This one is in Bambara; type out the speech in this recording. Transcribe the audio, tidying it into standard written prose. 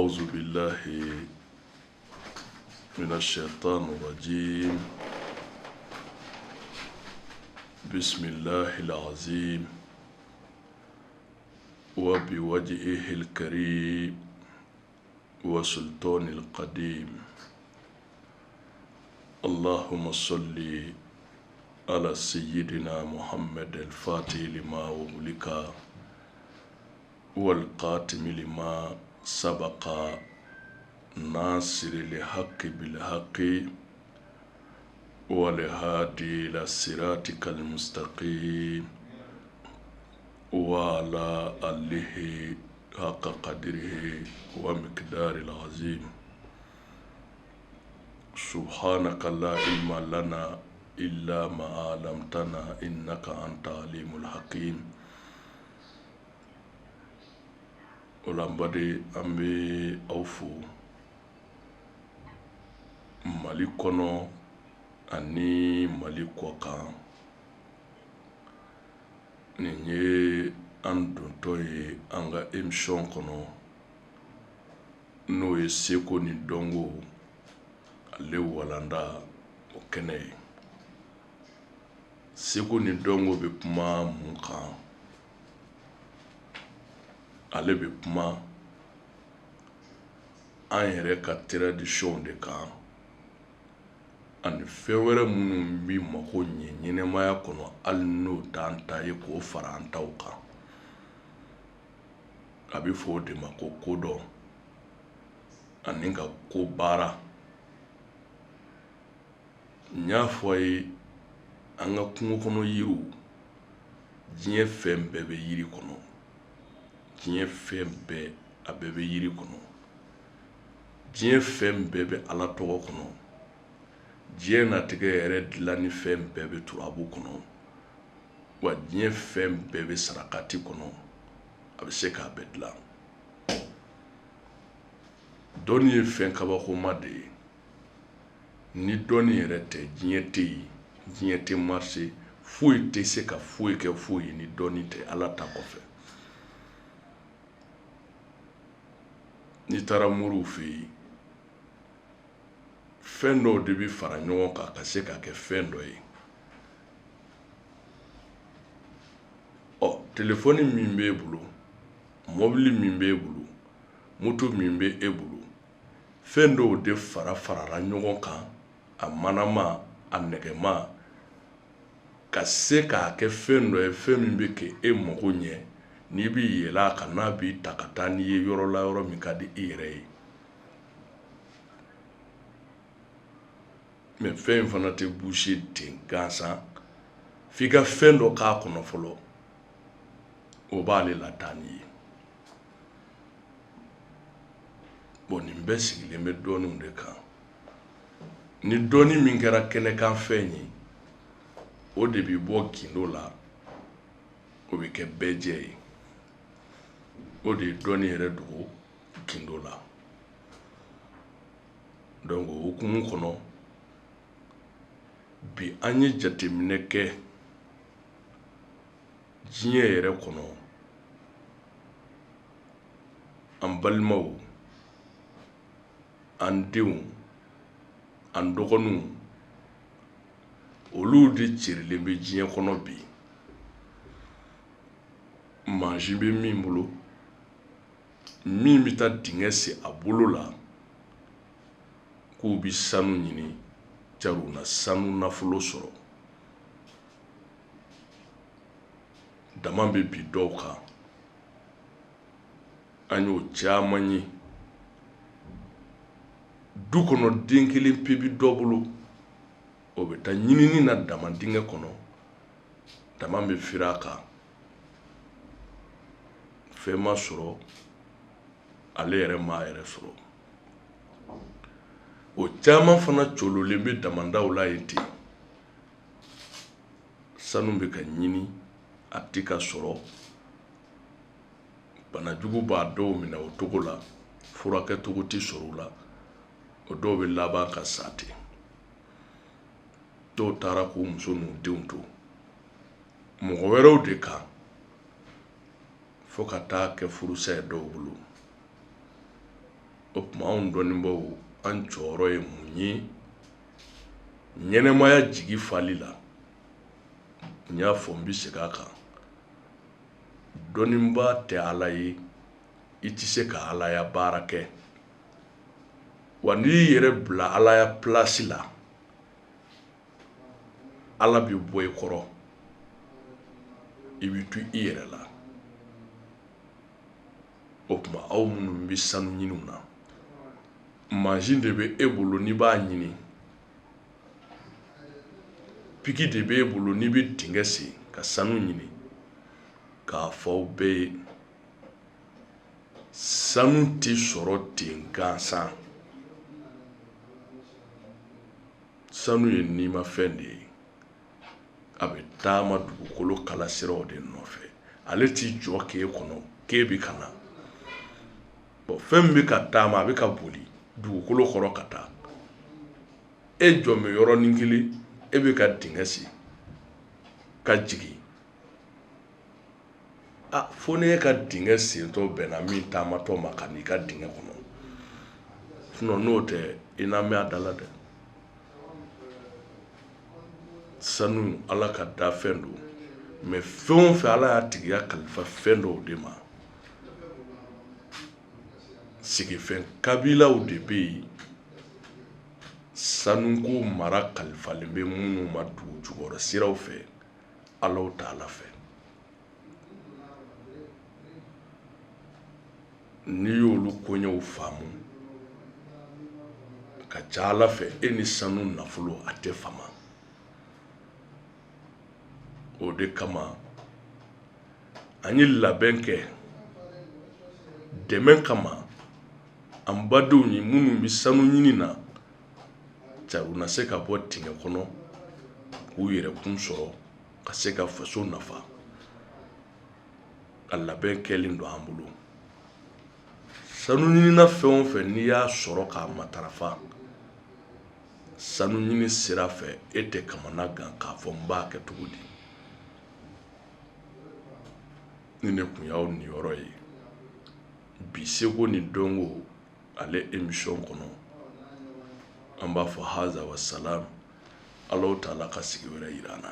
أعوذ بالله من الشيطان الرجيم بسم الله العظيم وبوجهه الكريم وسلطان القديم اللهم صل على سيدنا محمد الفاتح لما أغلق والقاتم لما سبق ناصر الحق بالحق والهادي إلى صراطك المستقيم وعلى آله حق قدره ومقدار العظيم سبحانك لا علم لنا إلا ما علمتنا إنك أنت عليم الحكيم. O la n baden, an bɛ aw fo Mali kɔnɔ ani Mali kɔkan. Nin ye an dontɔ ye an ka émission kɔnɔ, n'o ye seko ni dɔnko ale walanda o kɛnɛ ye. Seko ni dɔnko bɛ kuma mun kan? Ale bɛ kuma an yɛrɛ ka tradition de kan ani fɛn wɛrɛ minnu bɛ mako ɲɛ ɲɛnɛmaya kɔnɔ, hali n'o t'an ta ye, k'o fara an taw kan. A bɛ fɔ o de ma ko kodɔn ani ka ko baara. N y'a fɔ a ye, an ka kungo kɔnɔ yiriw, diɲɛ fɛn bɛɛ bɛ yiri kɔnɔ, diɲɛ fɛn bɛɛ, a bɛɛ bɛ yiri kɔnɔ, diɲɛ fɛn bɛɛ bɛ Ala tɔgɔ kɔnɔ, diɲɛ natigɛ yɛrɛ dilanni fɛn bɛɛ bɛ turabu kɔnɔ, wa diɲɛ fɛn bɛɛ bɛ sarakati kɔnɔ. A bɛ se k'a bɛɛ dilan. Dɔnni ye fɛn kabakoma de ye. Ni dɔnni yɛrɛ tɛ, diɲɛ tɛ yen, diɲɛ tɛ marcher, foyi tɛ se ka foyi kɛ foyi ye ni dɔnni tɛ, Ala ta kɔfɛ. N'i taara moriw fɛ yen, fɛn dɔw de bɛ fara ɲɔgɔn kan ka se ka kɛ fɛn dɔ ye. Ɔ, telefɔni min b'e bolo, mɔbili min b'e bolo, moto min bɛ e bolo, fɛn dɔw de fara farala ɲɔgɔn kan, a manama, a nɛgɛma, ka se k'a kɛ fɛn dɔ ye, fɛn min bɛ kɛ e mago ɲɛ, n'i bɛ yɛlɛ a kan, n'a b'i ta ka taa n'i ye yɔrɔ la, yɔrɔ min ka di i yɛrɛ ye. Mais fɛn in fana tɛ bouger ten gansan, f'i ka fɛn dɔ k'a kɔnɔ fɔlɔ, o b'ale lataa n'i ye. Bon, nin bɛɛ sigilen bɛ dɔnniw de kan. Ni dɔnni min kɛra kɛnɛkan fɛn ye, o de bɛ bɔ gindo la, o bɛ kɛ bɛɛ jɛ ye. O de ye dɔnni yɛrɛ dogo gindo la. Donc o hukumu kɔnɔ, bi an ye jateminɛ kɛ diɲɛ yɛrɛ kɔnɔ, an balimaw, an denw, an dɔgɔninw, olu de cerilen bɛ diɲɛ kɔnɔ bi. Mansin bɛ min bolo, min bɛ taa dingɛ sen a bolo la k'u bɛ sanu ɲini, cari u na sanu nafolo sɔrɔ. Dama bɛ bi dɔw kan, an y'o caman ye. Du kɔnɔ, den kelen pe bɛ dɔ bolo, o bɛ taa ɲinini na dama dingɛ kɔnɔ, dama bɛ firi a kan, fɛn ma sɔrɔ, ale yɛrɛ m'a yɛrɛ sɔrɔ. O caman fana cololen bɛ damandaw la yen ten. Sanu bɛ ka ɲini, a tɛ ka sɔrɔ. Banajugu b'a dɔw minɛ o cogo la, furakɛcogo tɛ sɔrɔ u la, o dɔw bɛ laban ka sa ten. Dɔw taara k'u muso n'u denw to mɔgɔ wɛrɛw de kan, fo ka taa kɛ furusa ye dɔw bolo. O tuma anw dɔnnibaaw, an jɔyɔrɔ ye mun ye ɲɛnɛmaya jigi fali la? N y'a fɔ, n bɛ segin a kan, dɔnnibaa tɛ Ala ye, i tɛ se ka alaya baara kɛ. Wa n'i y'i yɛrɛ bila alaya pilasi la, Ala bɛ bɔ i kɔrɔ, i bɛ to i yɛrɛ la. O tuma aw minnu bɛ sanu ɲiniw na, mansin de bɛ e bolo n'i b'a ɲini, piki de bɛ e bolo n'i bɛ dingɛ sen ka sanu ɲini. K'a fɔ aw bɛɛ ye, sanu tɛ sɔrɔ ten gansan. Sanu ye nimafɛn de ye, a bɛ taama dugukolo kalasiraw de nɔfɛ. Ale t'i jɔ k'e kɔnɔ k'e bɛ ka na. Bɔn, fɛn min bɛ ka taama, a bɛ ka boli dugukolo kɔrɔ ka taa, e jɔ bɛ yɔrɔnin kelen, e bɛ ka dingɛ sen ka jigin. A fo n'e ka dingɛ sentɔ bɛnna min taamatɔ ma ka n'i ka dingɛ kɔnɔ, sinon n'o tɛ, i na mɛn a da la dɛ. Sanu, Ala ka dafɛn don, mais fɛn o fɛn, Ala y'a tigiya kalifa fɛn dɔw de ma. Sigifɛn kabilaw de bɛ yen, sanuko mara kalifalen bɛ minnu ma dugu jukɔrɔ siraw fɛ, Alahu taala fɛ. N'i y'olu koɲɛw faamu, ka ca Ala fɛ, e ni sanu nafolo a tɛ fama. O de kama an ye labɛn kɛ dɛmɛ kama an badenw ye minnu bɛ sanu ɲini na, u na se ka bɔ dingɛ kɔnɔ k'u yɛrɛ kun sɔrɔ, ka se ka faso nafa. A labɛn kɛlen don an bolo. Sanu ɲinina fɛn o fɛn, n'i y'a sɔrɔ k'a matarafa sanu ɲini sira fɛ, e tɛ kamana gan k'a fɔ n b'a kɛ cogo di. Ni ne kun y'aw niyɔrɔ ye bi seko ni dɔnko ale émission kɔnɔ, an b'a fɔ haza wa salam. Alahu taala ka sigi wɛrɛ yira an na.